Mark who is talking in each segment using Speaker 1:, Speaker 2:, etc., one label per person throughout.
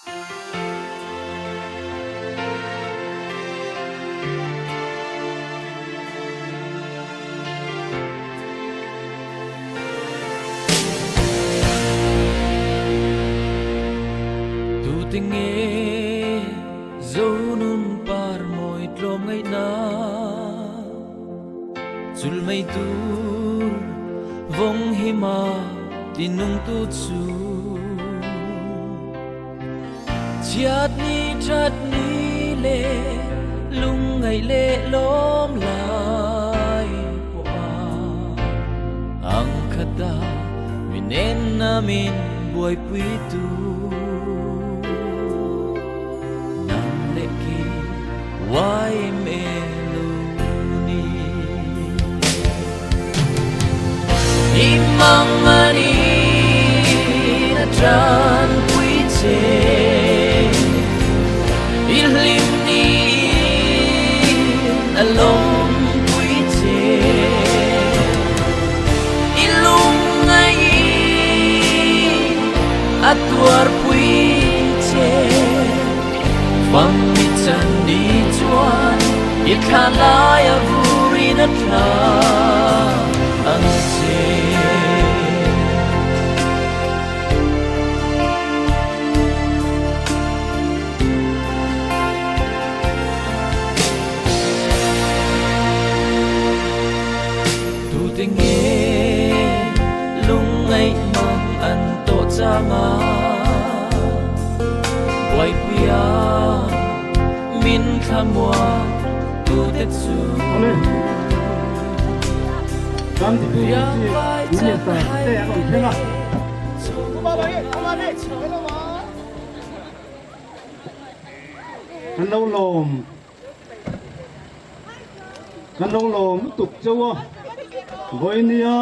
Speaker 1: Tute nge Zonun par mawi tlawm ngaihna Chul mai tur vawng hima tinung tu chu Chiat ni that ni le lungngaih leh lawm lai pawh a ang khata min en a min buaipui tu Nang leh kei YMA lo ni. I mang a ni na tanpui che I hlim ni a lawmpui che I lungngai a tuarpui che Fam i chan ni chuan i thla lai a vurin a thla ang che. Tute nge lungngaih mang an tawh changa Buaipuia min thlamua tute chu Riangvai chan hai leh
Speaker 2: Kan lo lawm Kan lo lawm lutuk cheu a, vawinia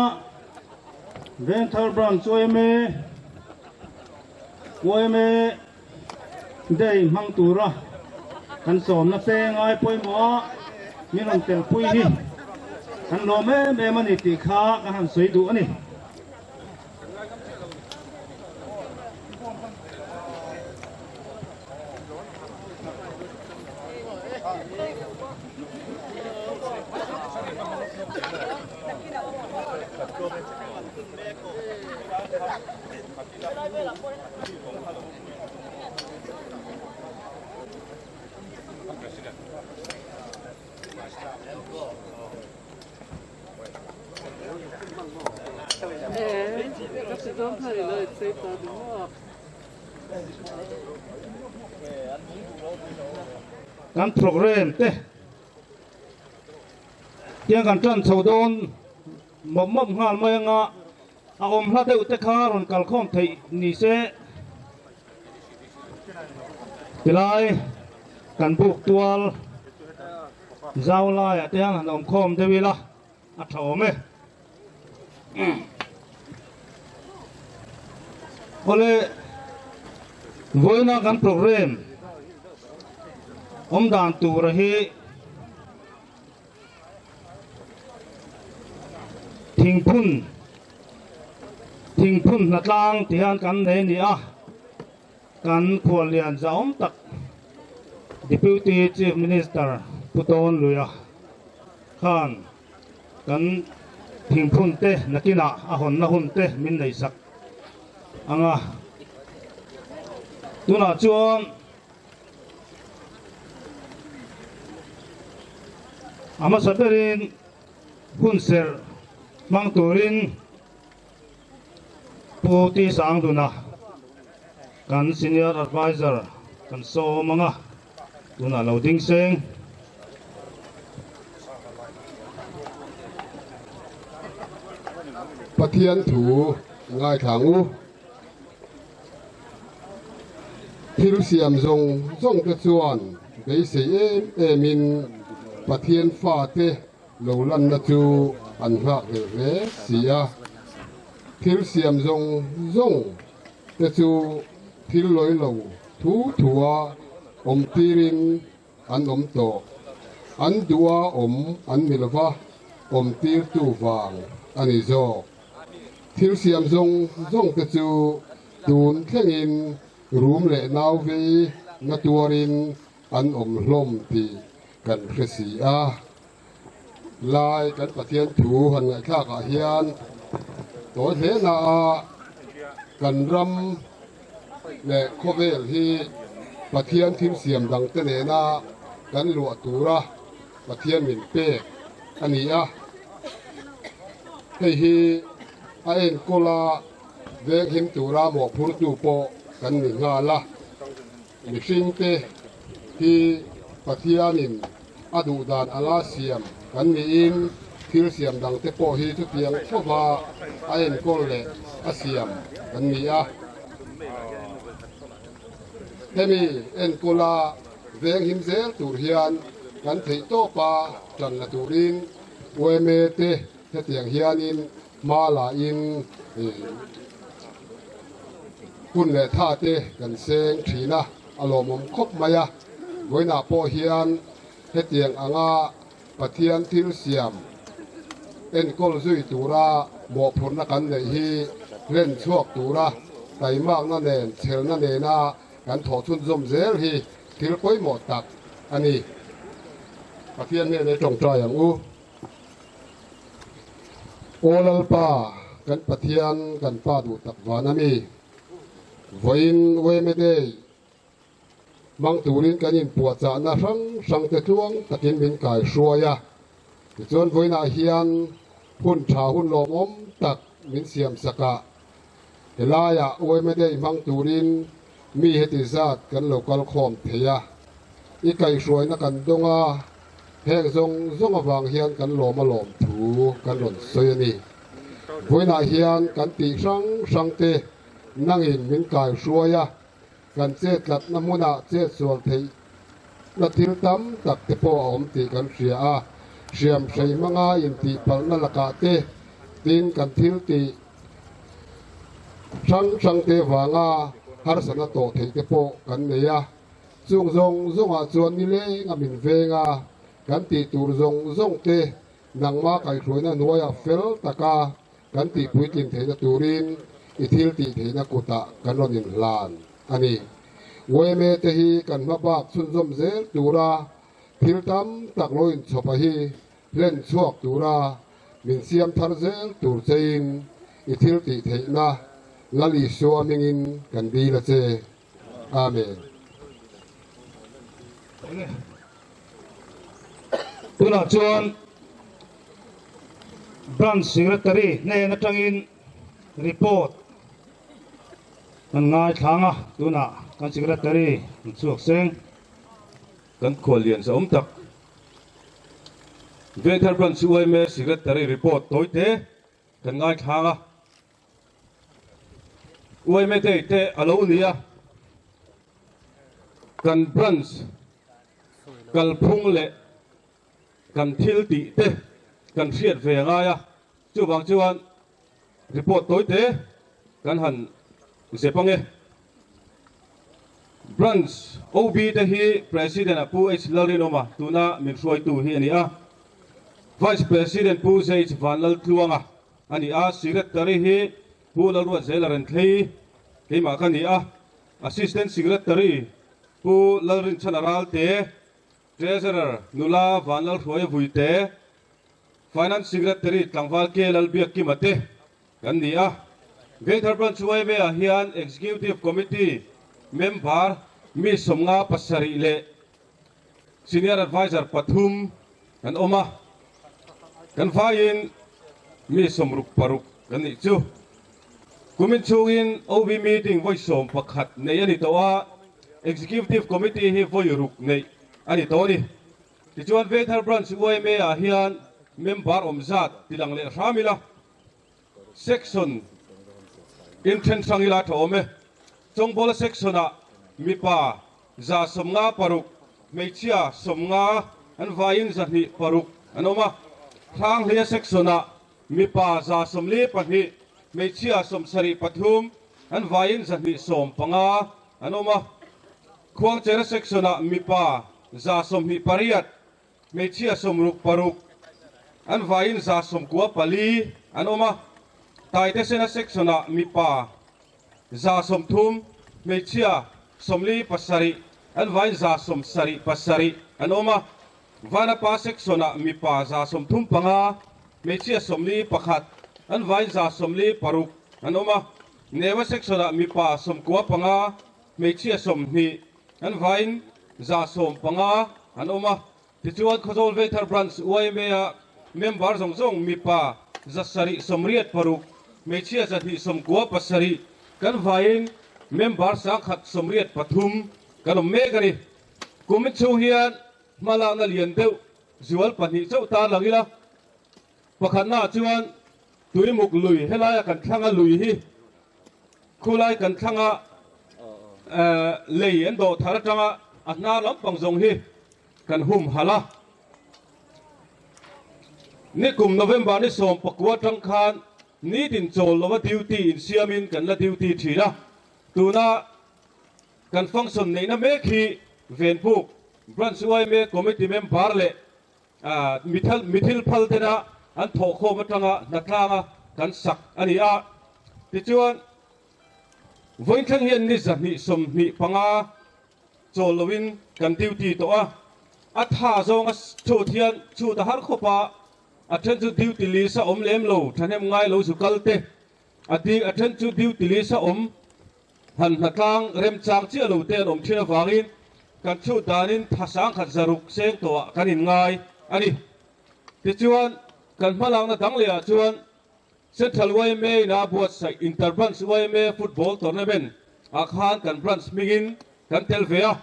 Speaker 2: Vengthar Branch yma yma Day hmang tura kan sawmna te ngai pawimawh a, min rawn telpui hi kan lawm em em a ni tih kha ka han sawi duh a ni. Kan program te tiang kan tan chho dawn mawp mawp nghal mai anga a awm hla deuh te kha rawn kalkhawm theih ni se tilai kan buk tual zau laiah te hian han awm khawm deuh ila a tha awm e. Awle vawiina kan program awm dan tura hi thingphun thingphun hnatlang ti hian kan nei a ni a kan khuallian zahawm tak Deputy Chief Minister Pu Tawnluia khan Kan thingphun te nakinah a hawnna hun te min nei sak ang a, tunah chuan a hmasa berin hun serh hmang turin Pu Ti Sangduna kan Senior Adviser kan sawm ang a, tunah lo ding seng.
Speaker 3: Pathian thu ngaithla ang u. Thil siam zawng zawng te chuan beisei em emin Pathian fate Lo lanna chu an nghak hlel hle si a, thil siam zawng zawng te chu thil lawi lo thu thua awm tirin an awm tawh. An duha awm an ni lova, awm tirtu vang a ni zawk. Thil siam zawng zawng te chu tun thlengin. Rum leh nau vei na tuarin an awm hlawm tih kan hre si a. Lai kan Pathian thu han ngaihthlak ah hian tawi hle na a kan ram leh khawvel hi Pathian thil siam dang te nena kan luah tura Pathian min pek a ni a. Hei hi a enkawl a venghim tura mawhphurtu pawh kan ni nghal a. Mihringte hi Pathianin a duh dan anga siam kan niin thil siam dangte pawh hi chutiang thova a enkawl leh a siam kan ni a. Hemi enkawla venghim zel tur hian kan theihtawpa tan la turin yma te hetiang hianin Hma lahin hun leh tha te kan seng thin a, a lawmawm khawp mai a. Vawiinah pawh hian hetiang anga Pathian thil siam enkawl zui tura mawhphurhna kan neih hi hlen chhuak tura taimakna nen chhelna nena kan thawh chhunzawm zel hi thil pawimawh tak a ni. Pathian hnenah i tawngtai ang u. Aw Lalpa, kan Pathian, kan Pa duh tak van a mi. Vawiin Weme Day hmang turin kan inpuahchahna hrang hrang te tluang takin min kai hruai a. Tichuan vawiinah hian hun tha hun lawmawm tak min siam sak a, helaiah Weme Day hmang turin mi heti zat kan lo kal khawm thei a. I kaihhruaina kan dawng a. Heng zawng zawng avang hian kan lawm a lawm thu kan rawn sawi a ni. Vawiinah hian kan tih hrang hrang te nangin min kai hruai a, kan chet tlatna hmunah chet sual theih na thil tam tak te pawh a awm tih kan hria a, hriam hrei hmanga intihpalhna lakah te tin kan thil tih hrang hrang te vanga harsatna tawh theih te pawh kan nei a. Chung zawng zawngah chuan nileng a min veng a, kan tih tur zawng zawng te nangmah kaihhruaina hnuaiah fel taka kan tih puitlin theihna turin i thil tih theihna kutah kan rawn inhlan a ni. Yma te hi kan hma bak chhunzawm zel tura thil tam tak lo inchhawpa hi hlen chhuak tura min siam thar zel tur chein i thil tih theihna Lal Isua hmingin kan dil a che. Amen.
Speaker 2: Tunah chuan Branch Secretary hnen atangin report kan ngaithlang a, tunah kan Secretary an chhuak seng.
Speaker 4: Kan khuallian sa awm tak Vengthar Branch yma Secretary report tawite kan ngaithlang a. Yma Day te a lo ni a, kan branch kalphung leh kan thil tih te kan hriat ve a ngai a, chuvang chuan report tawi te kan han zep ang e. Branch OB te hi President a Pu H Lalrinawma tuna min hruaitu hi a ni a, Vice President Pu ZH Vanlaltluanga a ni a, Secretary hi Pu Lalruatzela Renthlei keimah ka ni a, Assistant Secretary Pu Lalrinchhana Ralte, Treasurer Nula Vanlalhruaia Vuite, Finance Secretary Tlangval K Lalbiakkima te kan ni a. Vengthar Branch yma ah hian Executive Committee member mi 57 leh Senior Adviser pathum kan awm a, kan vaiin mi 66 kan nih chu. Kumin chhungin OB meeting vawi 11 neih a ni tawh a, Executive Committee hi vawi ruk neih a ni tawh a ni. Tichuan Vengthar Branch yma ah hian member awm zat tilang leh hram ila, Section in then hrang ila tha awm e. Chawngbawla section ah mipa 156, hmeichhia 50 an vaiin 206 an awm a. Hranghleia section ah mipa 142, hmeichhia 73 an vaiin 215 an awm a. Khuangchera section ah mipa 128, Hmeichhia 66, an vaiin 94 an awm a. Taitesena section-ah mipa 130. Hmeichhia 47, an vain 177 an awm a. Vanapa section-ah mipa 135, hmeichhia 41, an vain 146 an awm a. Newa section-ah mipa 95, hmeichhia 20, an vain 115 an awm a. Tichuan, Khawzawl Vengthar Branch YMA-a member zawng zawng mipa 786, hmeichhia 297 kan vaiin member 183 kan awm mek a ni. Kumin chhung hian hmalakna lian deuh zual pahnih chauh tarlang ila, pakhatnaah chuan Tuimuk lui helaia kan thlanga lui hi khulai kan thlanga lei an dawh thar atanga a hnar lampang zawng hi kan humhalh a. Nikum November ni 19 atang khan nitin chawl lova duty insiamin kan la duty thin a, tuna kan function neihna mek hi Venpuk Branch yma Committee member leh mithil phal tena an thawhkhawm atanga hnatlanga kan sak a ni a. Tichuan, vawiin hian ni 225 chawl loin kan duty tawh a. A tha zawnga chhut hian chhut a har khawp a, a then chu duty list a awm lem lo, thahnem ngai lo zu kal te, a ti a then chu duty list a awm han hnatlang remchang chiah lo te an awm thin avangin kan chhut danin tha 1600 seng tawhah kan inngai a ni. Tichuan, kan hmalakna dang lehah chuan Central YMA ina buatsaih Inter-Branch YMA Football Tournament ah khan kan branch hmingin kan tel ve a,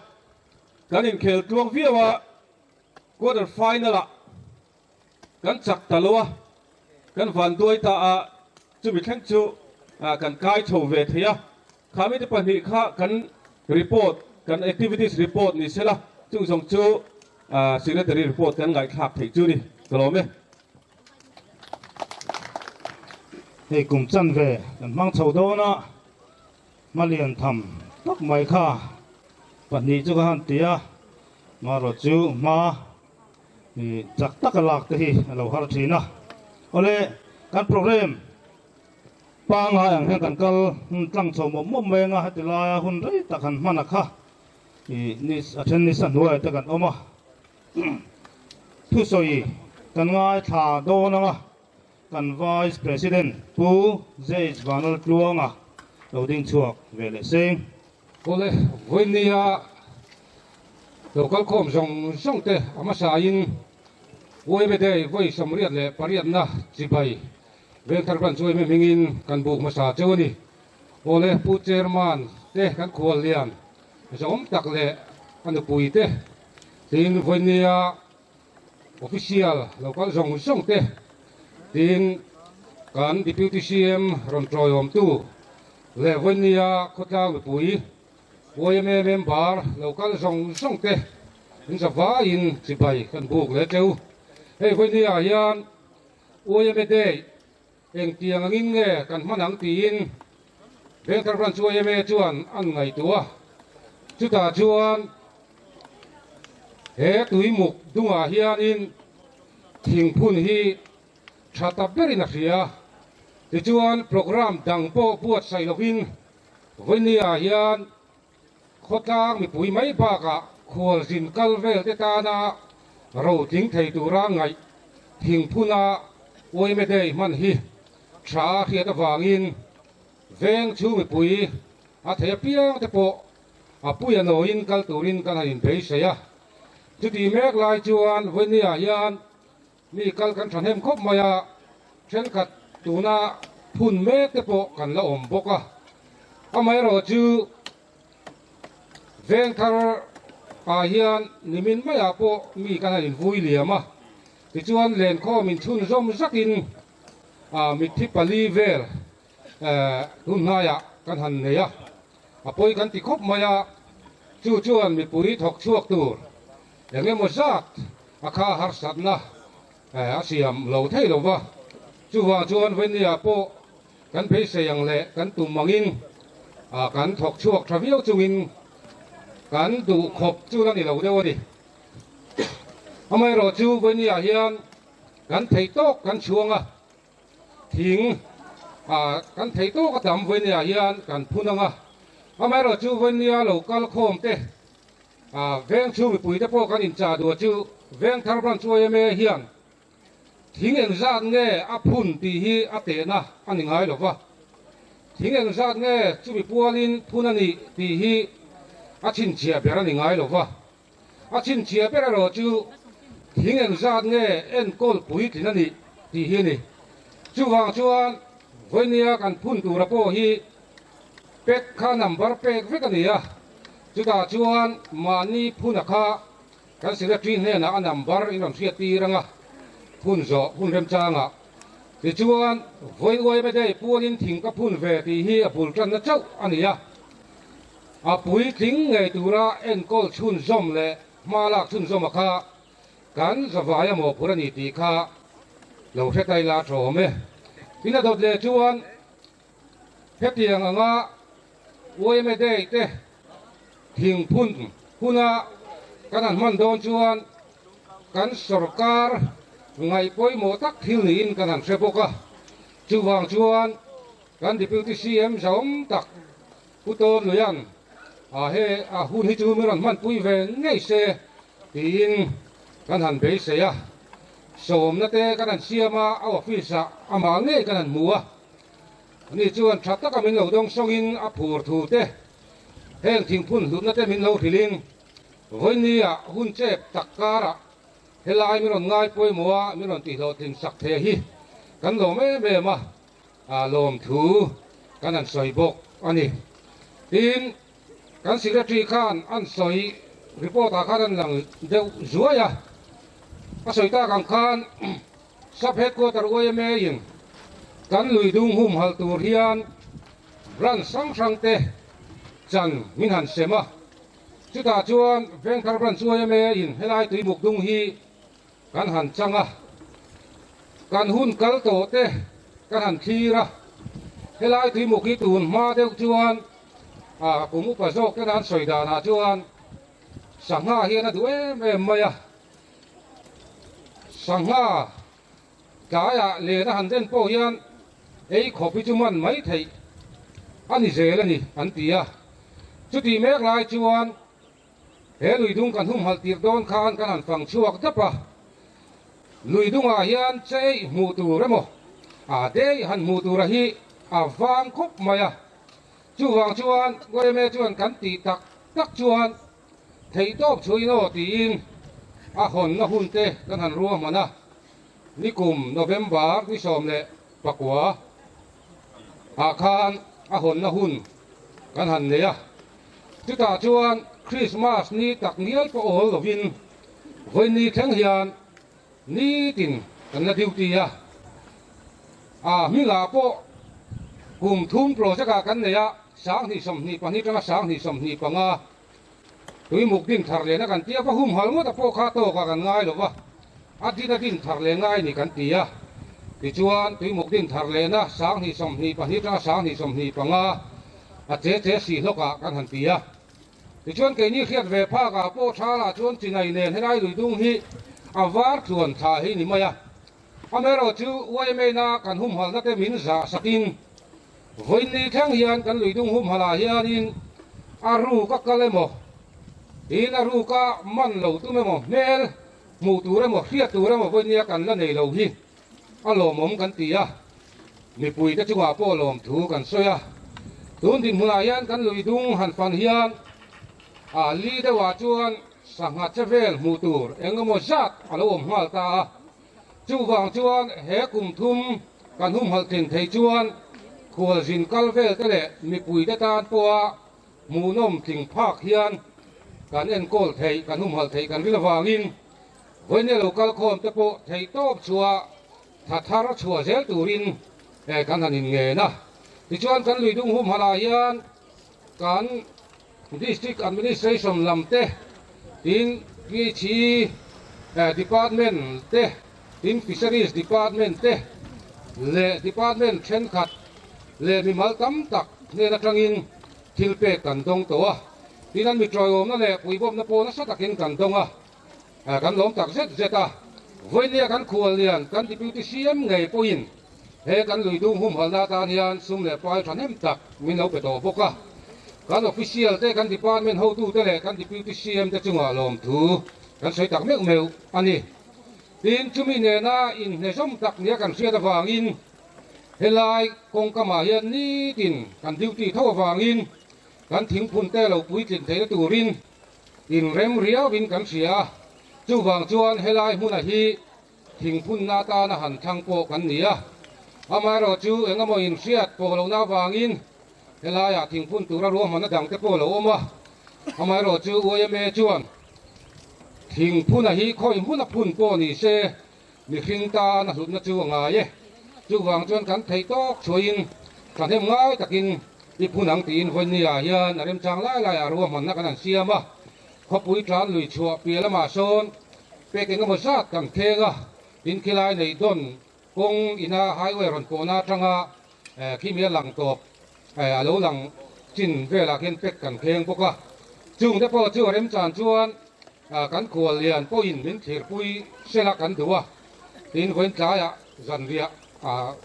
Speaker 4: kan inkhel tluang viau a, quarter final ah kan chak ta lo a, kan van duai ta a, chumi thleng chu kan kai chho ve thei a. Kha mite pahnih kha kan report, kan activities report ni sela, chung zawng chu secretary report kan ngaihthlak theih chu ni, ka lawm e.
Speaker 2: Hei kum chanve kan hmang chho dawn a, hmalian tham tak mai kha pahnih chu ka han ti a, marawh chu hma chak taka lak te hi a lo har thin a. Awle, kan program pangngai ang hian kan kal tlang chho mawp mawp mai anga heti laia hun rei tak han hman a kha ni a then ni sa hnuaiah te kan awm a. Thusawi kan ngaithla dawn anga kan Vice President Pu Jh Vanal Tluanga lo ding chhuak ve leh seng.
Speaker 5: Awle, vawinia local khawm zawng zawng te a hmasain YMA Day vawi 88na chibai Vengthar Branch YMA hmingin kan buk hmasa cheu a ni. Awle, Pu Chairman te kan khual lian zawng tak leh a nupui te tin vawinia official local zawng zawng te tin kan Deputy CM rawn tawiawmtu leh vawinia khawtlang mipui YMA member local zawng zawng te in zavaiin chibai kan buk leh teuh. Hei vawinia hian YMA Day engtiang angin nge kan hman ang tiin Vengthar Branch YMA chuan an ngaihtuah a. Chutah chuan he tuimuk dungah hianin thingphun hi tha ta berin a hria. Tichuan program dang pawh buatsaih lovin vawinia hian khawtlang mipui mai bakah khualzin kal vel te tana rotling thei tura ngaih thingphuna YMA Day hman hi tha a hriat avangin veng chhung mipui a thei apiang te pawh a puia nawiin kal turin kan han inbeisei a. Chuti mek lai chuan vawinia hian mi kal kan thahnem khawp mai a, thenkhat tuna phun mek te pawh kan la awm bawk a. Amaherawh chu Vengthar ah hian nimin maiah pawh mi kan han invui liam a, tichuan lenkhawm inchhunzawm zakin mitthi pali vel hun hnaiah kan han nei a, a pawi kan ti khawp mai a, chu chuan mipui thawk chhuak tur eng emaw zat a kha harsatna a siam lo thei lo va, chuvang chuan vawinia pawh kan beisei ang leh kan tum angin kan thawk chhuak tha viau chungin kan duh khawp chu la ni lo deuh a ni. Amaherawhchu vawinia hian kan thei tawk kan chhuang a, thing kan thei tawk a tam vawinia hian kan phun ang a. Amaherawhchu vawinia lo kal khawm te veng chhung mipui te pawh kan inchah duh chu Vengthar Branch yma hian thing engzat nge a phun tih hi a tehna a ni ngai lova. Thing engzat nge chumi pualin phun a nih tih hi a chhinchhiah ber a ni ngai lova. A chhinchhiah ber erawh chu thing engzat nge enkawl puitlin a nih tih hi a ni. Chuvang chuan vawinia kan phun tura pawh hi pek kha number pek vek a ni a, chutah chuan mahni phuna kha kan secretary hnenah a number in rawn hriat tir ang a, phun zawh hun remchangah. Tichuan vawiin uaime day pualin thing ka phun ve tih hi a bul tanna chauh a ni a. A puitling ngei tura enkawl chhunzawm leh hma lak chhunzawm a kha kan zavai a mawhphurh a ni tih kha lo hre ta ila tha awm e. Tin a dawt leh chuan hetiang anga yma Day te thingphun huna kan han hman dawn chuan kan sorkar ngaih pawimawh tak thil niin kan han hre bawk a. Chuvang chuan kan Deputy CM zahawm tak Pu Tawn Luian a he a hun hi chu min rawn hmanpui ve ngei se tiin kan han beisei a, sawmna te kan han siam a, a office ah amah ngei kan han hmu a, ani chuan tha taka min lo dawng sawngin a phur thu te, heng thingphun hlutna te min lo hrilhin vawiini ah hun chep tak karah helai min rawn ngai pawimawh a, min rawn tihhlawhtlin sak thei hi kan lawm em em a. A lawmthu kan han sawi bawk a ni. Tin, kan Secretary khan an sawi report ah khan an lang deuh zuai a, a sawi tak ang khan Sub Headquarter yma in kan lui dung humhalh tur hian branch hrang hrang te chan min han sem a, chutah chuan Vengthar Branch yma in helai tuibuk dung hi Kan han chang a, kan hun kal tawh te kan han thlir a, helai tuimuk hi tun hma deuh chuan a kum upa zawk ten an sawi danah chuan sangha hian a duh em em mai a, sangha tlaiah len a han den pawh hian ei khawp hi chu man mai theih a ni zel a ni an ti a, chutih mek lai chuan He luidung kan humhalh tir dawn khan kan han fang chhuak dap a, luidungah hian che eih hmuh tur emaw a dei han hmuh tura hi a vang khawp mai a, chuvang chuan yma chuan kan tih tak tak chuan theihtawp chhuin aw tiin a hawnna hun te kan han ruahman a, nikum November ni 19 ah khan a hawnna hun kan han nei a. Chutah chuan Krismas ni tak ngial pawh awl lovin vawiin thleng hian nitin kan la duty a, a hmingah pawh kum thum project ah kan nei a, 2022 atanga 2025 tuimuk din thar lehna kan tia va humhal ngawt a pawh kha tawkah kan ngai lova, a din a din thar leh ngai ni kan ti a, tichuan tuimuk din thar lehna 2022 atanga 2025 A che che si hlawkah kan han ti a. Tichuan keini hriat ve phakah pawh thalah chuan chinai nen helai lui dung hi a var tluan thla hi ni mai a. Amaherawh chu yma na kan humhalna te min zah sakin vawiin thleng hian kan lui dung humhalah hianin a ruk a kal emaw tiin a ruka man lo tum emaw hmel hmuh tur emaw hriat tur emaw vawiin kan la nei lo hi a lawmawm kan ti a, mipuite chungah pawh lawmthu kan sawi a. Tun dinhmunah hian kan lui dung han fan hian a li deuhah chuan sangha che vel hmuh tur eng emaw zat a lo awm nghal ta a. Chuvang chuan he kum thum kan humhalh thin thei chuan khualzin kal vel te leh mipuite tan pawha hmuhnawm tling phak hian kan enkawl theih, kan humhalh theih kan rin avangin Vawinia lo kal khawm te pawh theihtawp chhuah tha thar chhuah zel turin kan han inngen a. Tichuan kan lui dung humhalh ah hian kan District Administration lam te, tin PHE Department te, tin Fisheries Department te leh Department thenkhat leh mimal tam tak hnen atangin thil pek kan dawng tawh a. Tin an mi tawiawmna leh puibawmna pawh nasa takin kan dawng a. Kan lawm tak zet zet a, vawinia kan khuallian kan Deputy CM ngei pawhin he kan lui dung humhalhna atan hian sum leh pai thahnem tak min lo pe tawh bawk a. Kan official te, kan department hotute leh kan Deputy CM te chungah lawmthu kan sawi tak meuh meuh a ni. Tin, chumi nena inhnezawm tak nia kan hriat avangin helai kawngkamah hian nitin kan duty tho avangin kan thingphun te lo puitlin theihna turin inrem riauin kan hria a. Chuvang chuan helai hmuna hi thingphunna atana han thlang pawh kan ni a. Amaherawhchu engemaw inhriat pawh lohna avangin Helaiah thingphun tura ruahmanna dangte pawh a lo awm a, amaherawhchu yma chuan thingphuna hi khawi hmun a phun pawh ni se mihring tan a hlutna chu a ngai e. Chuvang chuan kan theih tawk chhuahin thahnem ngai takin i phun ang tiin Vawinia hian a remchang lai laiah ruahmanna kan han siam a, khawpui tlan lui chhuah piah lamah sawn pek engemaw zat kan thleng a, tin khilai nei dawn Kawng ina highway rawn pawhna atanga khimi a lang tawp a lo lang chin velah khian pack kan kheng bawk a. Chungte pawh chu a remchan chuan kan khual lian pawhin min thlirpui sela kan duh a. Tin, vawiin tlaiah zanriah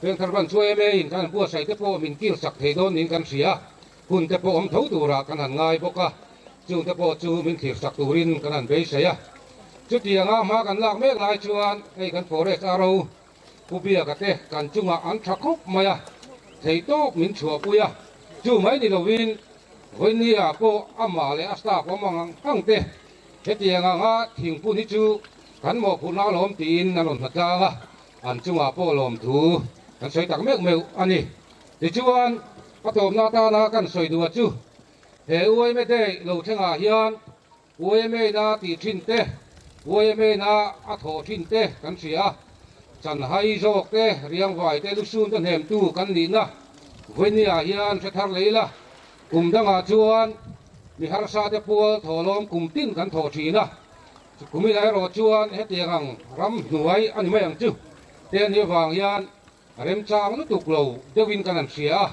Speaker 5: Vengthar Branch yma in kan han buatsaih te pawh min kil sak thei dawn niin kan hria a. Hun te pawh awm tho turah kan han ngai bawk a, chungte pawh chu min thlir sak turin kan han beisei a. Chutianga hma kan lak mek lai chuan hei kan Forest RO Pu Biaka te kan chungah an tha khawp mai a, theihtawp min chhuahpui a. Chu mai ni lovin Vawinia pawh amah leh a staff awm ang ang te hetiang anga thingphun hi chu kan mawhphurhna alawm tiin an rawn hmatlang a, an chungah pawh lawmthu kan sawi tak meuh meuh a ni. Tichuan, a tawpna atana kan sawi duh chu he yma Day lo thlengah hian yma na tih thin te, yma na a thawh thin te kan hria a, chanhai zawk te, riangvai te, lusun te hnemtu kan nihna vawinia hian hre thar leh ila, kum dangah chuan mi harsa te pual thawhlawm kum tin kan thawh thin a, kumin erawh chuan hetiang ang ram hnuai a ni mai ang chu te a nih avang hian A remchang lutuk lo deuhin kan han hria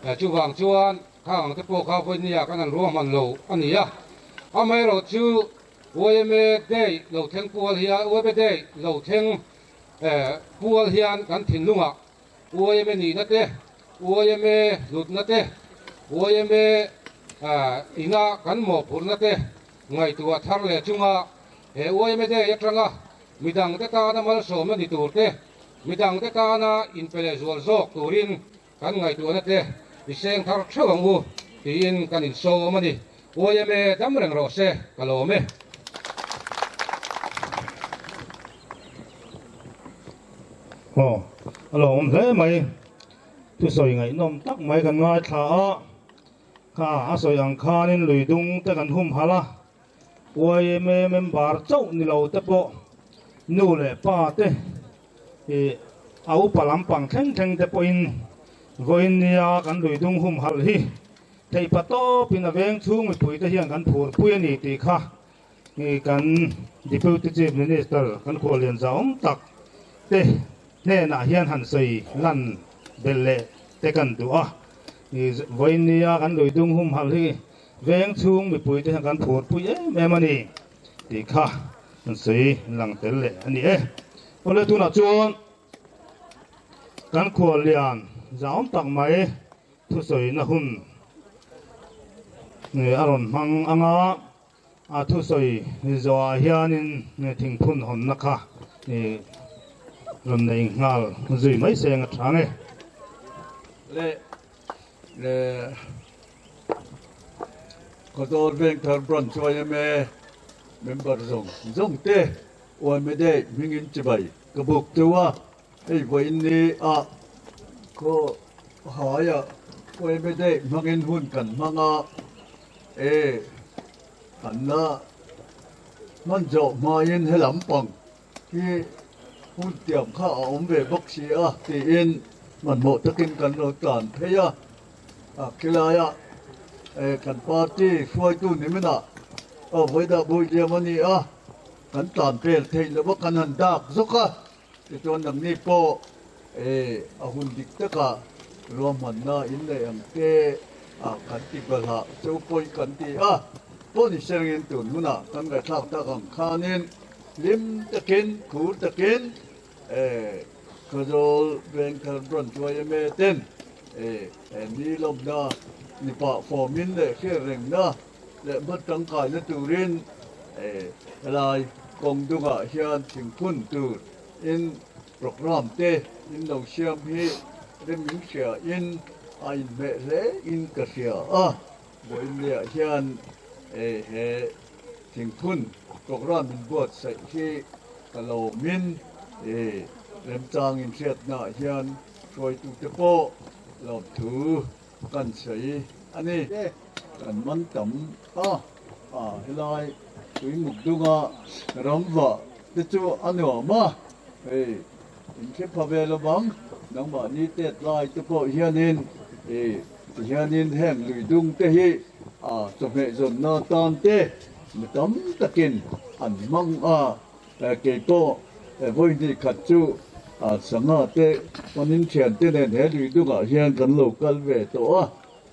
Speaker 5: a, chuvang chuan khang ang te pawh kha vawinia kan han ruahman lo a ni a. Amaherawhchu yma Day lo thleng pual hian, yma Day lo thleng pual hian kan thinlungah yma nihna te, yma hlutna te, yma ina kan mawhphurhna te ngaihtuah thar leh chunga he yma Day atanga midangte tana malsawmna ni tur te, Midangte tana inpe leh zual zawk turin kan ngaihtuahna te i seng thar theuh ang u tiin kan insawm a ni. Yma dam reng rawh se, ka lawm e.
Speaker 2: Aw, a lawmawm hle mai. Thusawi ngaihnawm tak mai kan ngaithla a, kha a sawi ang khanin lui dung te kan humhalh a, Yma member chauh ni lo te pawh nu leh pa te ih a upa lampang thleng thleng te pawhin vawiin nia kan lui dung humhalh hi theihpa tawpin a veng chhung mipui te hian kan phurpui a ni tih kha ih kan Deputy Chief Minister kan khuallian zahawm tak te hnenah hian han sawi lan belh leh te kan duh a. Vawiin nia kan lui dung humhalh hi Veng chhung mipuite hian kan phurpui em em a ni tih kha an sawi lang tel leh a ni e. Awle tunah chuan kan khuallian zahawm tak mai thusawina hun a rawn hmang ang a, a thusawi zawhah hianin thingphun hawnna kha rawn nei nghal zui mai seng a tha nge.
Speaker 6: Le le. Khawzawl Vengthar Branch yma member zawng zawng te yma Day hmingin chibai ka buk teuh a, hei vawiin ni ah khaw haiah yma Day hmangin hun kan hmang a, e kan la hman zawh hmain helam pang hi hun tiam kha a awm ve bawk si a tiin hmanhmawh takin kan lo tlan phei a, a khilaiah kan party hruaitu ni minah aw vawidah Builiam a ni a, kan tlan pel theih loh a kan han dak zawk a, tichuan nangni pawh a hun dik takah ruahmanna in neih ang te kan ti balhah chu pawi kan ti a, pawh ni serengin tun hunah kan ngaihthlak tak ang khanin Hlim takin, khur takin Khawzawl Vengthar Branch yma ten ni lawmna ni pah fawmin leh hriat rengna leh hma tangkaina turin helai kawng dungah hian thingphun tur in programme te in lo siam hi rem in hria in a inhmeh hle in ka hria a. Vawiinniah hian he thingphun programme in buatsaih hi ka lawmin remchang inhriatnaah hian hruaitute pawh lawmthu kan sawi a ni. Kan man tam a, helai tuimuk dunga ramva te chu a nuam a, hei inhre pha ve lo vang, nangmahni tet lai te pawh hianin tihianin heng lui dung te hi chawhmeh zawnna tan te mi tam takin an hmang a. Kei pawh vawi hnih khat chu sangha te panin thiante nen he lui dungah hian kan lo kal ve tawh a,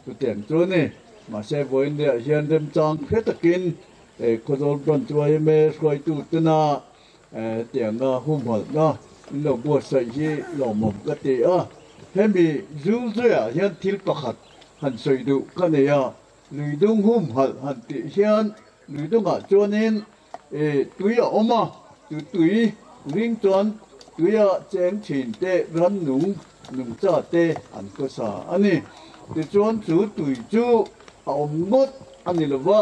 Speaker 6: chutiang chu a ni. Mahse vawiinniah hian remchang hre takin Khawzawl Branch yma hruaitu tena hetianga humhalhna in lo buatsaih hi lawmawm ka ti a. Hemi zulzuiah hian thil pakhat han sawi duh ka nei a, lui dung humhalh han tih hian lui dungah chuanin tui a awm a, chu tui ring chuan tuia cheng thin te rannung nungcha te an khawsa a ni. Tichuan chu tui chu a awm ngawt a ni lo va,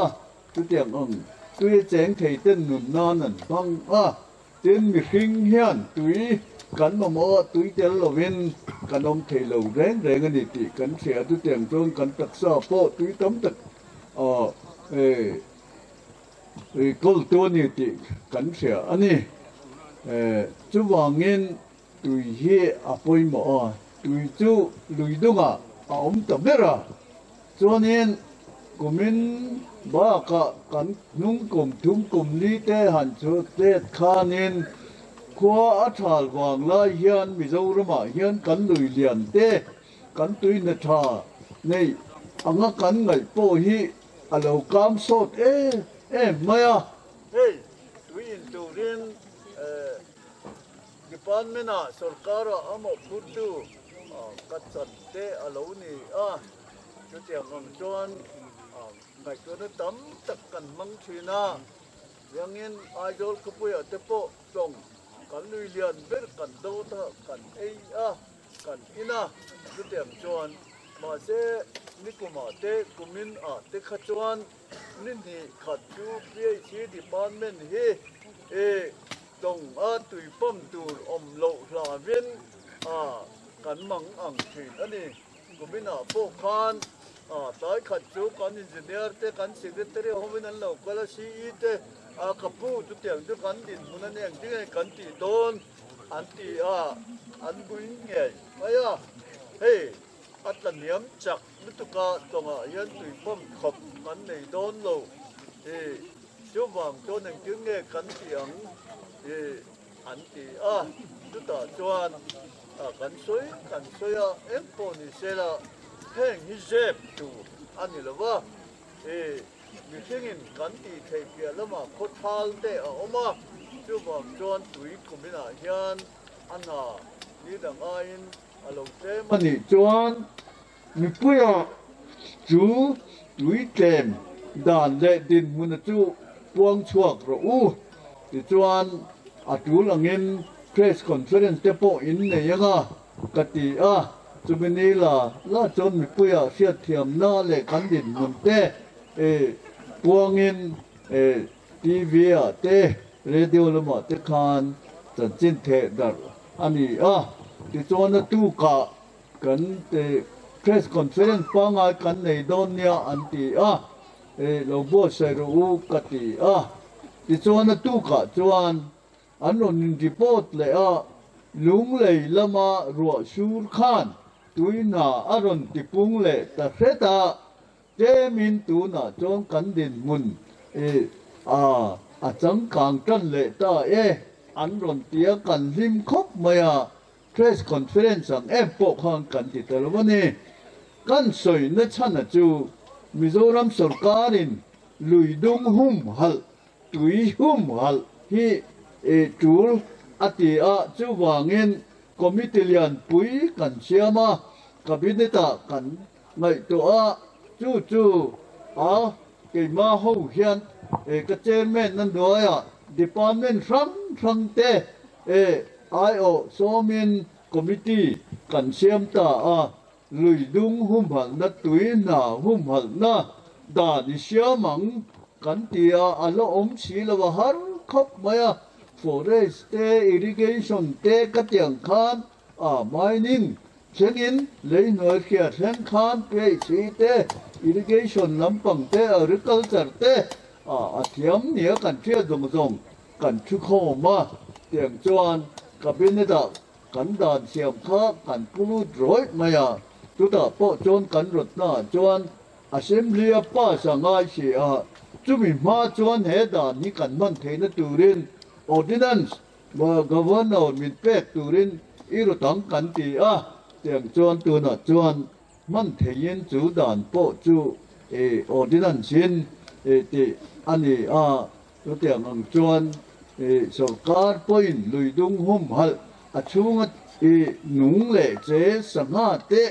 Speaker 6: chutiang ang tuia cheng thei ten nun nan an hmang a. Tin, mihring hian tui kan mamawh a, tui tel lovin kan awm thei lo reng reng a ni tih kan hria. Chutiang chuan kan taksa pawh tui tam tak Kawltu a ni tih kan hria a ni. Chuvangin tui hi a pawimawh a, tui chu lui dungah a awm ta ber a. Chuanin kumin bakah kan hnung kum thum kum li te han chhut let khanin khua a thal vang lai hian Mizoramah hian kan lui lian te, kan tui hna tha neih anga kan ngaih pawh hi A lo kam sawt em em mai a. Hei tui in turin department ah sorkar ah a mawhphurtu ka chan te a lo ni a, chutiang ang chuan ngaihtuahna tam tak kan hmang thin a, riangin Aizawl khawpuiah te pawh tawng kan lui lian ber kan dawt a, kan ei a. Kan in a, chutiang chuan mahse nikumah te kumin ah te kha chuan ni hnih khat chu PHE department hi e tawng a tui pump tur awm loh hlavin a kan mang ang thin a ni. Kumin ah pawh khan a tlai khat chu kan engineer te kan secretary hovin an lo kal a CE te a ka pu chutiang chu kan dinhmun a ni ang tinge kan tih dawn. An ti a, an bui ngei mai a. Hei, a tla hniam chak lutuk a, tawngah hian tui pump khawp kan nei dawn lo. I chuvang chuan engtin nge kan ti ang i an ti a. Chutah chuan kan sawi kan sawi a, eng pawh ni se la, heng hi zep tur a ni lo va. I Mihringin kan tih theih piah lamah khawthal te a awm a, chuvang chuan tui kuminah hian a hna ni dang aiin a lo tlem a nih chuan mipuia chu tui tlem dan leh dinhmuna chu puang chhuak rawh u. Tichuan a tul angin press conference te pawh in nei anga ka ti a, chumi ni la la chuan mipuia hriatthiamna leh kan dinhmun te puangin TV ah te radio lamah te khan chanchin theh darh a ni a, tichuan a tukah kan press conference pangngai kan nei dawn nia an ti a, lo buatsaih rawh u ka ti a, tichuan a tukah chuan An rawn in report leh a, Lunglei lama ruah sur khan tuihna a rawn tipung leh ta hret a, tlemin tunah chuan kan dinhmun i a a changkang tan leh ta e, an rawn ti a, kan hlim khawp mai a, press conference ang em pawh khan kan ti ta lo a ni. Kan sawi na chhana chu Mizoram sawrkarin lui dung humhalh Tui humhalh hi i tul a ti a, chuvangin committee lianpui kan siam a, cabinet ah kan ngaihtuah a, Chu chu a keima ho hian e ka chairman na hnuaiah department hrang hrang te e aiawh sawmin committee kan siam ta a. Lui dung humhalhna tui hna humhalhna dan i siam ang kan ti a, a la awm si lo a har khawp mai a. Forest te, irrigation te ka ti ang khan a mining thlengin lei hnuai hria thleng khan PHC te, irrigation lampang te, agriculture te a thiam nia kan hriat zawng zawng kan thu khawm a. Tiang chuan cabinet ah Kan dan siam kha kan pu lut rawih mai a, chutah pawh chuan kan rawtnaah chuan Assembly a pass a ngai si a, chumi hma chuan he dan hi kan hman theihna turin Ordinance Governor min pek turin i rawt ang kan ti a, tiang chuan tunah chuan hman theihin chu dan pawh chu Ordinance in tih a ni a. Chutiang ang chuan sawrkar pawhin lui dung humhalh a chhunga nung leh che sangha te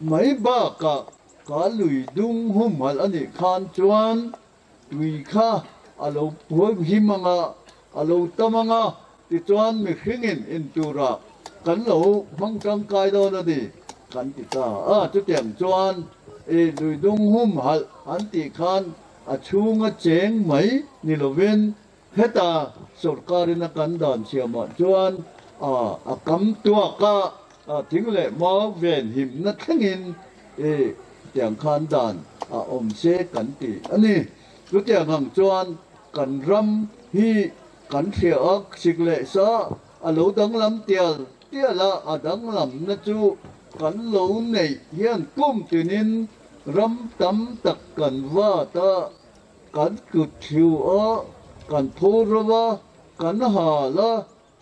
Speaker 6: mai bakah ka lui dung humhalh a nih khan chuan tui kha a lo him ang a, a lo tam ang a, tichuan mihringin inturah kan lo hmang tangkai dawn a ni kan ti ta a. Chutiang chuan lui dung humhalh an tih khan A chhunga cheng mai ni lovin heta sawrkarin a kan dan siamah chuan a kam tuak a, thing leh mau ven himna thlengin i tiang khan dan a awm se kan ti a ni. Chutiang ang chuan kan ram hi kan hria a, sik leh sa a lo danglam tial tial a, a danglamna chu kan lo neih hian kum tinin Ram tam tak kan vat a, kan tlut thiu a, kan pho ro a, kan hal a,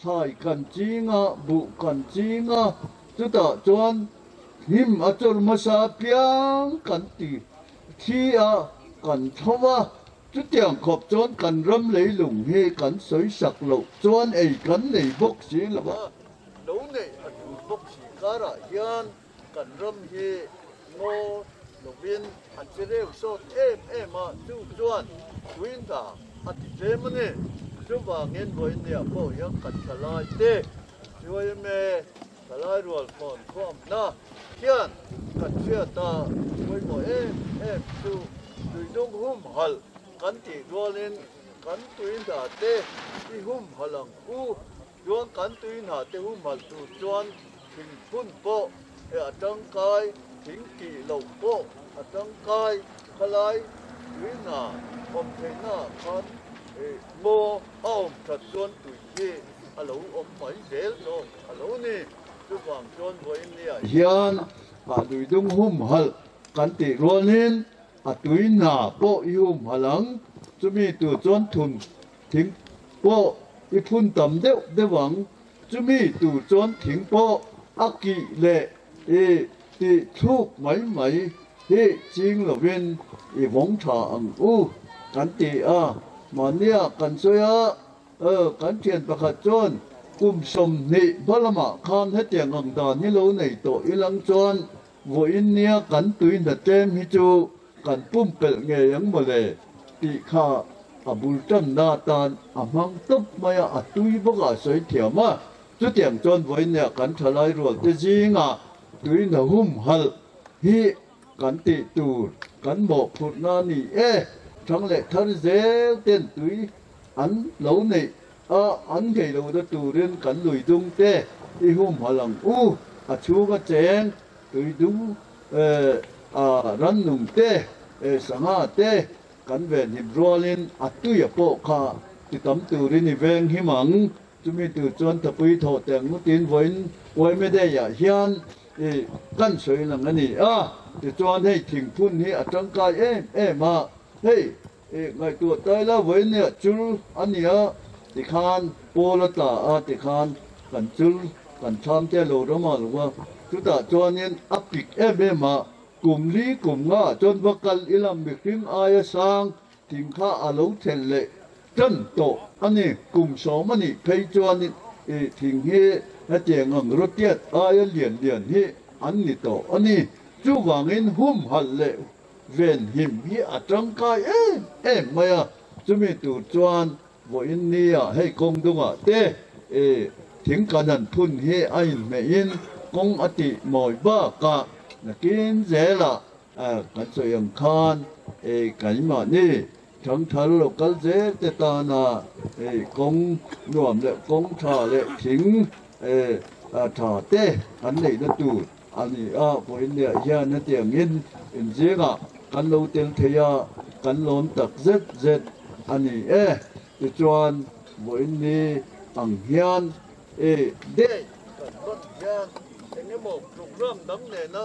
Speaker 6: thlai kan ching a, buh kan ching a, chutah chuan hnim a chawr hmasa piang kan ti thi a, kan tho a, chutiang khawp chuan kan ram leilung hi kan sawi sak loh chuan ei kan nei bawk si lo a, lo neih a tul bawk si karah hian Kan ram hi ngaw lovin a che reu sawt em em a, chu chuan tuinda a ti tlem a ni. Chuvangin vawinia pawh hian kan thalai te CYMA thalai rual khawn khawmna hian kan hriat a pawimawh em em chu tuidung humhalh kan tih rualin kan tuinda te i humhalh ang u. Chuan kan tui hna te humhalh tur chuan thing phun pawh he a tangkai, thing kih loh pawh a tangkai, khalai tui hna awm theihna ah khan ngaw a awm that chuan tui hi a lo awm mai zel zawk a lo ni. Chuvang chuan vawiin ni ah hian ah luidung humhalh kan tih rualin a tui hna pawh i humhalh ang, chumi tur chuan thun Thing pawh i phun tam deuh deuh ang, chumi tur chuan thing pawh a kih leh i tih thluk mai mai hi ching lovin i vawng tha ang u kan ti a, mahnia kan sawi a, kan thian pakhat chuan kum 20 hma lamah khan hetiang ang dan hi lo nei tawh ilang chuan vawiin nia kan tui hna tlem hi chu Kan pumpelh ngei ang mawle tih kha a bul tanna atan a hmang tawp mai a, a tui bawk a sawi thiam a. Chutiang chuan vawinia kan thalai rual te zingah tui hna humhalh hi kan tih tur kan mawhphurhna a ni e. Thang leh thar zel ten tui an lo neih a, an nghei lo na turin kan lui dung te i humhalh ang u, a chhunga cheng tui dung A rannung te, sangha te kan venhim rualin a tuia pawh kha ti tam turin i veng him ang. Chumi tur chuan thapui thawh teh ang ngawtin vawiin YMA Day-ah hian i kan sawi lang a ni a. Tichuan hei thingphun hi a tangkai em em a, hei i ngaihtuah tai la vawiin nia chul a nia tikhan pawl a tla a tikhan kan chul kan thlam te a lo ram a lo a, chutah chuanin a pik em em a, kum li kum nga ah chuan va kal ila mihring aia sang thing kha a lo thelh leh tan tawh a ni, kum 10 a nih phei chuanin i thing hi hetiang ang rawtiat aia lian lian hi an ni tawh a ni. Chuvangin humhalh leh venhim hi a tangkai em em mai a, chumi tur chuan vawiin nia hei kawng dungah te thing kan han phun hi a inhmehin kawng a tih mawi bakah nakin zelah kan sawi ang khan keimahni thangthar lo kal zel te tana kawng nuam leh kawng tha leh thing tha te kan neihna tur a ni a, vawiinniah hian hetiangin inzingah kan lo tel thei a, kan lawm tak zet zet a ni e. Tichuan, vawiinni ang hian i day kan hman hian eng emaw program dang nena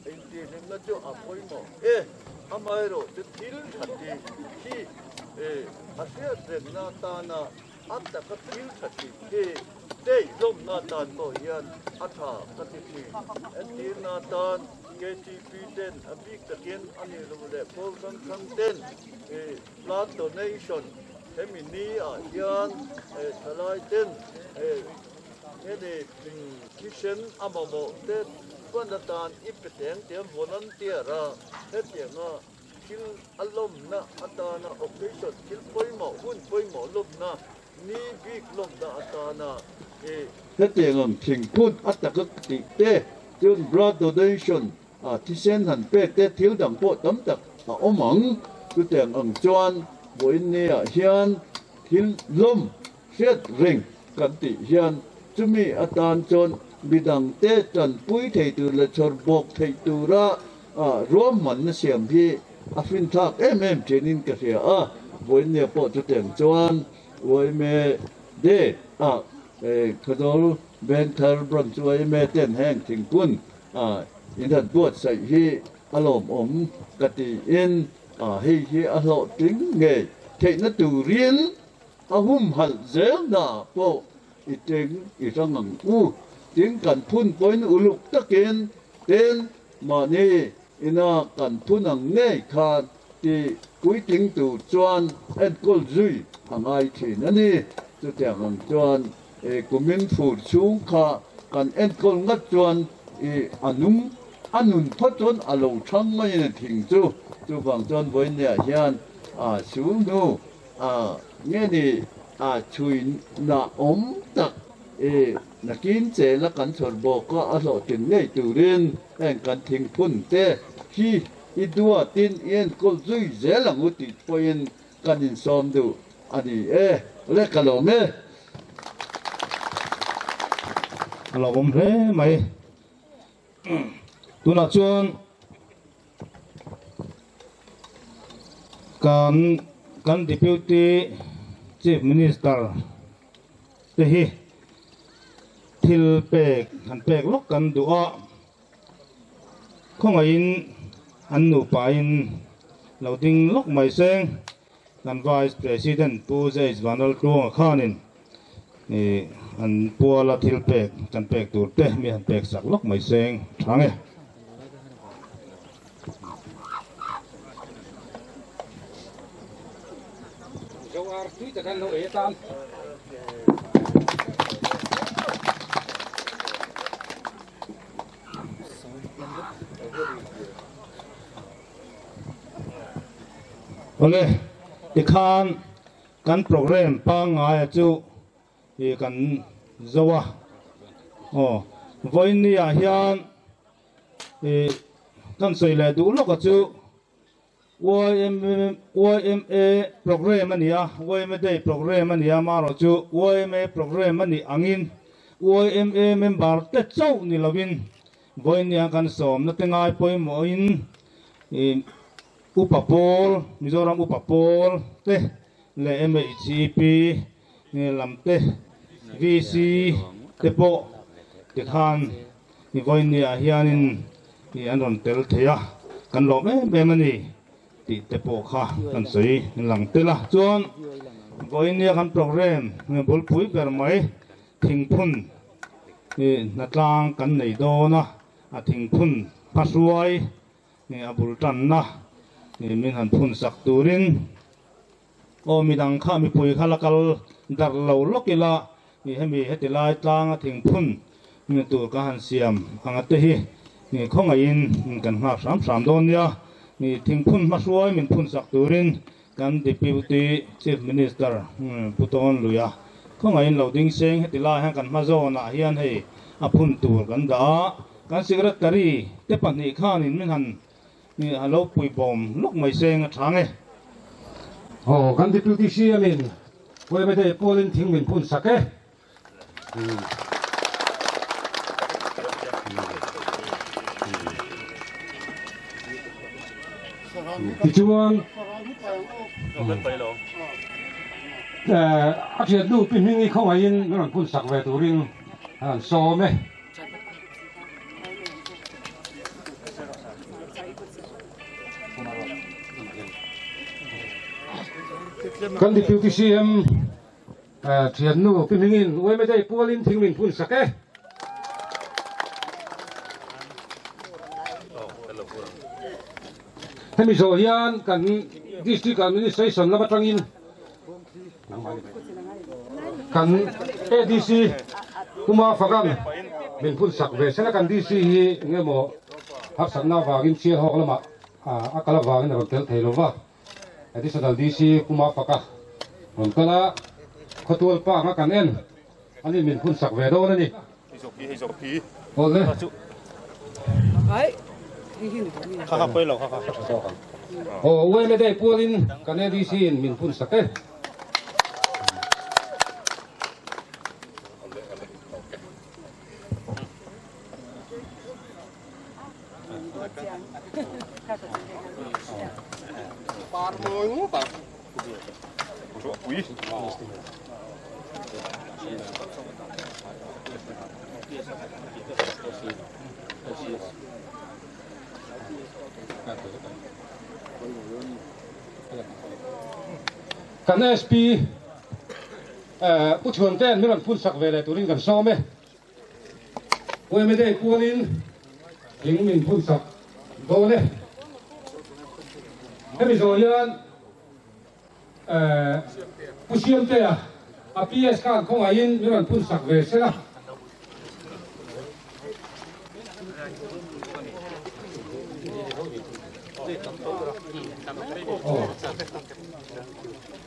Speaker 6: intihhlimna chu a pawimawh e. Amaherawhchu thil tha tih hi a hriat rengna atana A taka thil tha tih hi daihzawmna atan pawh hian a tha ka ti thin. Entirna atan KTP ten a bik takin a nih loh leh pawl hrang hrang ten blood donation hemi ni ah hian thalai ten hemi thisen a mamawh te chuan atan i pe teng tiang volunteer a hetianga Thil a lawmna atana occasion, thil pawimawh, hun pawimawh lawmna, ni bik lawmna atana i. Hetiang ang thingphun a taka tih te, chuan blood donation, thisen han pek te, thil dang pawh tam tak a awm ang. Chutiang ang chuan vawiin niah hian thil lawm hriat reng kan tih hian chumi atan chuan midangte tanpui thei tur leh chhawr bawk theih tura ruahmanna siam hi a finthlak em em thinin ka hria a, vawiinnia pawh chutiang chuan yma Day ah Khawzawl Vengthar Branch yma ten heng thingkun in han buatsaih hi a lawmawm ka tiin hei hi a hlawhtling ngei theihna turin A humhalh zel na pawh i teng i hrang ang u. Tin, kan phun pawhin uluk takin tin mahni ina kan phun ang ngei khan ti puitling tur chuan enkawl zui a ngai thin a ni. Chutiang ang chuan i kumin fur chhung kha kan enkawl ngat chuan i a nung a nun phawt chuan a lo thang mai a ni thing chu. Chuvang chuan vawiinniah hian a sul hnu A nge ni a chhui na awm tak i nakin che la kan chhawr bawk a, a hlawhtlin ngei turin heng kan thingphun te hi i duatin i enkawl zui zel ang u tih pawhin kan insawm duh a ni e. Le ka lawm e.
Speaker 2: A lawmawm hle mai. Tunah chuan. Kan kan Deputy Chief Minister te hi thil pek han pek lawk kan duh a, khawngaihin an nupain lo ding lawk mai seng kan Vice President Pu Jais Vanlaltluanga khanin ih an puala thil pek kan pek tur te mi han pek sak lawk mai seng tha nge. Awle, tikhan kan program pangngaia chu ih kan zo a, aw vawiin ah hian ih kan sawi leh duh lawka chu yma program a ni a, yma day program a ni a, amaherawhchu yma program a nih angin yma member te chauh ni lovin Vawiin hian kan sawmna te ngai pawimawhin ih Upa Pawl, Mizoram Upa Pawl te leh MHCP lam te, VC te pawh tikhan ih vawiin niah hianin ih an rawn tel thei a, kan lawm em em a ni tih te pawh kha kan sawi lang tel a. Chuan vawiin nia kan program bulpui ber mai Thingphun hi hnatlang kan nei dawn a, a thingphun hmahruai a bul tanna min han phun sak turin aw midang kha mipui kha la kal darh lo lawk ila hemi heti lai tlanga thingphun tur ka han siam anga te hi. Khawngaihin kan nghak hram hram dawn nia. Thingphun hmahruai min phun sak turin kan Deputy Chief Minister Pu Tawn Luia khawngaihin lo ding seng heti lai hian kan hma zawnah hian hei a phun tur kan dah a. Kan Secretary te pahnih khanin min han a lo puibawm lawk mai seng a tha nge.
Speaker 5: Aw, kan Deputy CM in Puaimedei pawlin thing min phun sak e. Tichuan a thiannu Pi Hmingi khawngaihin min rawn phun sak ve turin a rawn sawm e. Kan Deputy CM Thiannu Pi Hmingin Uaimedei pualin thing min phun sak e. Hemi zawh hian kan District Administration lam atangin kan ADC Puma Fagan min phun sak ve sela kan DC hi eng emaw harsatna avangin Sialhawk lamah a kal avangin a rawn tel thei lova. Additional DC Puma Faka rawn kal a, khawtual pa anga kan en ani min phun sak ve dawn a ni. Awle. Aw UMA Day pualin kan ADC in min phun sak e. Kan SP Pu Chhuantea'n min rawn phun sak ve leh turin kan sawm e. Uaimedei pualin thing min phun sak dawn e. Hemi zawh hian Pu Siamtea a PS khan khawngaihin min rawn phun sak ve sela.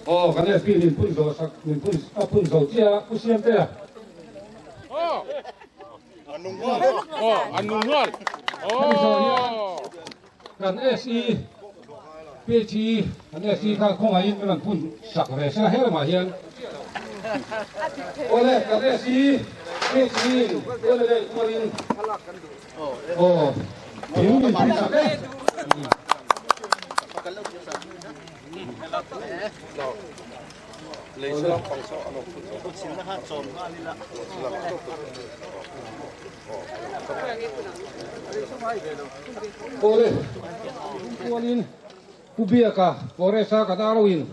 Speaker 5: Aw kan SP min phun zawh sak min phun a phun zo chiah a Pu Siamtea. Kan SE PHE kan SE khan khawngaihin min rawn phun sak ve sela he lamah hian awle kan SE PHE in awle leh kualin aw thing min phun sak e. Awle, chuanin Pu Biaka Forest-a kan aroin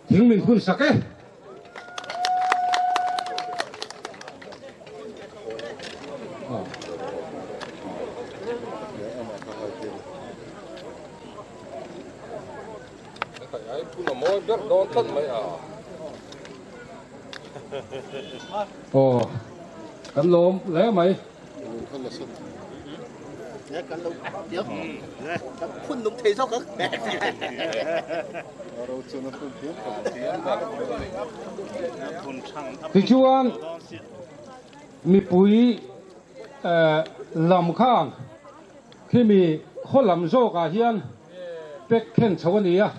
Speaker 5: thing min phun sak e. Aw kan lawm hle mai. Tichuan mipui lam khan khimi khaw lam zawkah hian pek khen chho a ni a,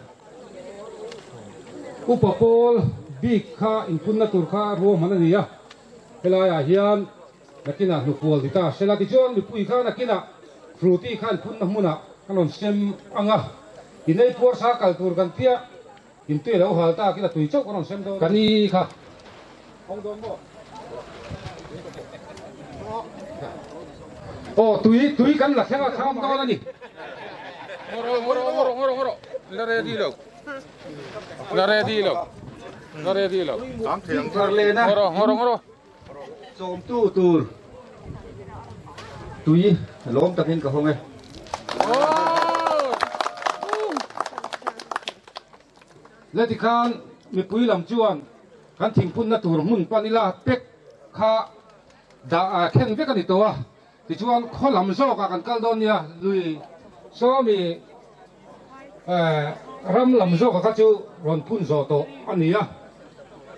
Speaker 5: upa pawl bik kha inpunna tur kha ruahman a ni a, helaiah hian nakinah hnufual ni ta sela tichuan mipui kha nakinah Fruity kha inpunna hmunah kan rawn sem ang a, inei puar sa kal tur kan tia intui a lo hal tak ila tui chauh kan rawn sem dawn a ni kha. Aw tui tui kan la thleng a thlam dawn a ni.
Speaker 7: Ngawr ngawr ngawr ngawr ngawr la ready lo la ready lo la ready lo ngawr ngawr ngawr
Speaker 8: Chawmtu tur tui lawm takin ka hawng e.
Speaker 5: Leti khan mipui lam chuan kan thingpunna tur hmun pan ila pek kha dah khen vek a ni tawh a. Tichuan khaw lam zawkah kan kal dawn nia, lui sawmi ram lam zawkah kha chu rawn phun zawh tawh a ni a.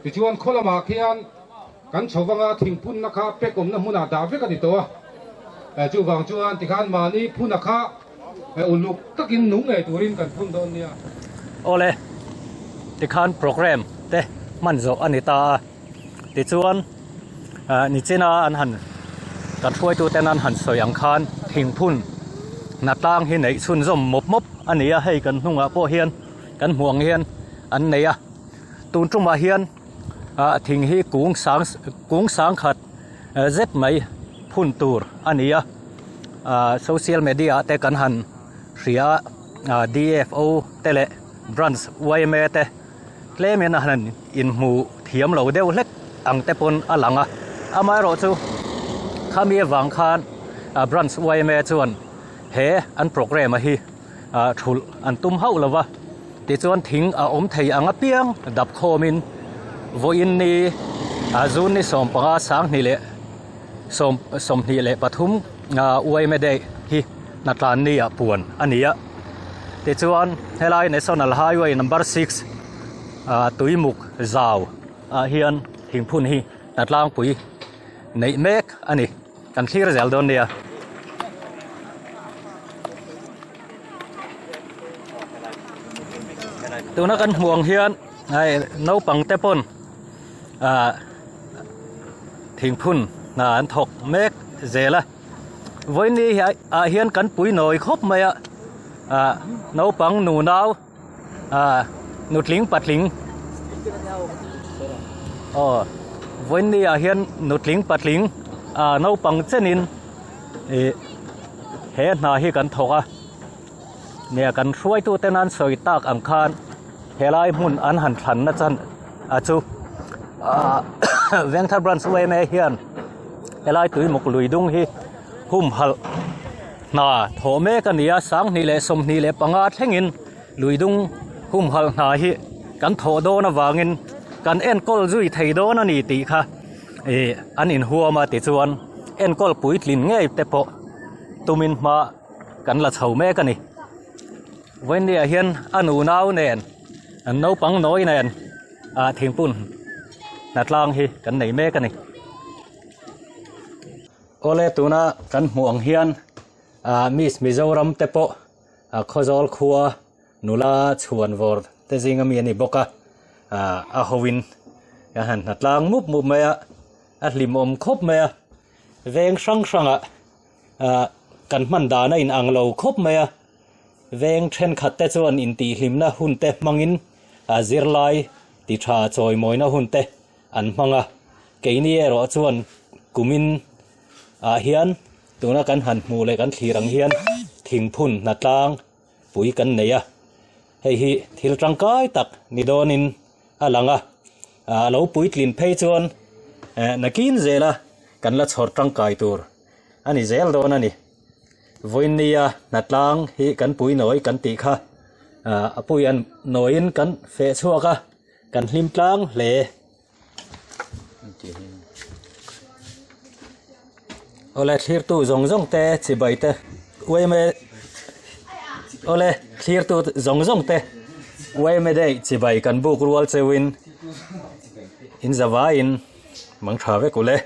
Speaker 5: Tichuan khaw lamah khian kan chho vanga thingphunna kha pek awmna hmunah dah vek a ni tawh a. Chuvang chuan tikhan mahni phuna kha uluk takin nung ngei turin kan phun dawn nia.
Speaker 9: Awle, tikhan program te hman zawh a ni ta a. Tichuan nichina an han kan hruaituten an han sawi ang khan thingphun hnatlang hi neih chhunzawm mawp mawp a ni a, hei kan hnungah pawh hian kan hmuh ang hian an nei a. Tun tumah hian thing hi kung sang kung sang khat zet mai phun tur a ni a, social media ah te kan han hria a, D_F_O te leh branch Y_M_A te. Tlemin a han inhmu thiam lo deuh hlek ang te pawn a lang a, amaherawhchu khami avang khan branch yma chuan he an programme a hi thulh an tum hauh lo va, tichuan thing a awm thei ang apiang dap khawmin vawiin ni June ni 15 2023 yma day hi hnatlan ni ah puan a ni a. Tichuan helai National Highway number 6 ah tuimuk zau ah hian thingphun hi hna tlangpui neih mek a ni kan thlir zel dawn nia. Tuna kan hmuh ang hian hei naupang te pawn ah thingphun hna an thawk mek zel a. Vawiini ah hian kan pui nawi khawp mai a ah naupang nu nau ah nutling patling aw vawiini ah hian nutling patling ah naupang chenin ih he hna hi kan thawk a nia kan hruaitu ten an sawi tak ang khan helai hmun an han thlan na chan a chu ah Vengthar branch yma hian. Helai tuimuk lui dung hi humhalh hna thawh mek a ni a, 2025 thlengin lui dung humhalh hna hi kan thawh dawn avangin kan enkawl zui thei dawn a ni tih kha ih an inhuam a tichuan enkawl puitlin ngei te pawh tumin hma kan la chho mek a ni. Vawinia hian a nunau nen an naupang nawi nen. ah thingpun hnatlang hi kan nei mek a ni. Awle tuna kan hmuh ang hian ah Miss Mizoram te pawh ah Khawzawl khua nula chhuan vawr te zinga mi a ni bawk a ah a hoin a han hnatlang mup mup mai a a hlimawm khawp mai a veng hrang hrangah ah kan hman dan a inang lo khawp mai a. Veng thenkhat te chuan intihhlimna hun te hmangin a zirlai ti tha chawimawina hun te an hmang a, keini erawh chuan kumin ah hian tuna kan han hmuh leh kan thlir ang hian thingphun hnatlang pui kan nei a, hei hi thil tangkai tak ni dawnin a lang a, a lo puitlin phei chuan nakin zela kan la chhawr tangkai tur a ni zel dawn a ni. Vawinia hnatlang hi kan pui nawi kan tih kha a pui an nawiin kan feh chhuak a kan hlim tlang hle. Awle thlirtu zawng zawng te chibai te uaime awle thlirtu zawng zawng te uaime daih chibai kan buk rual cheuhin in zavaiin mang tha vek ule.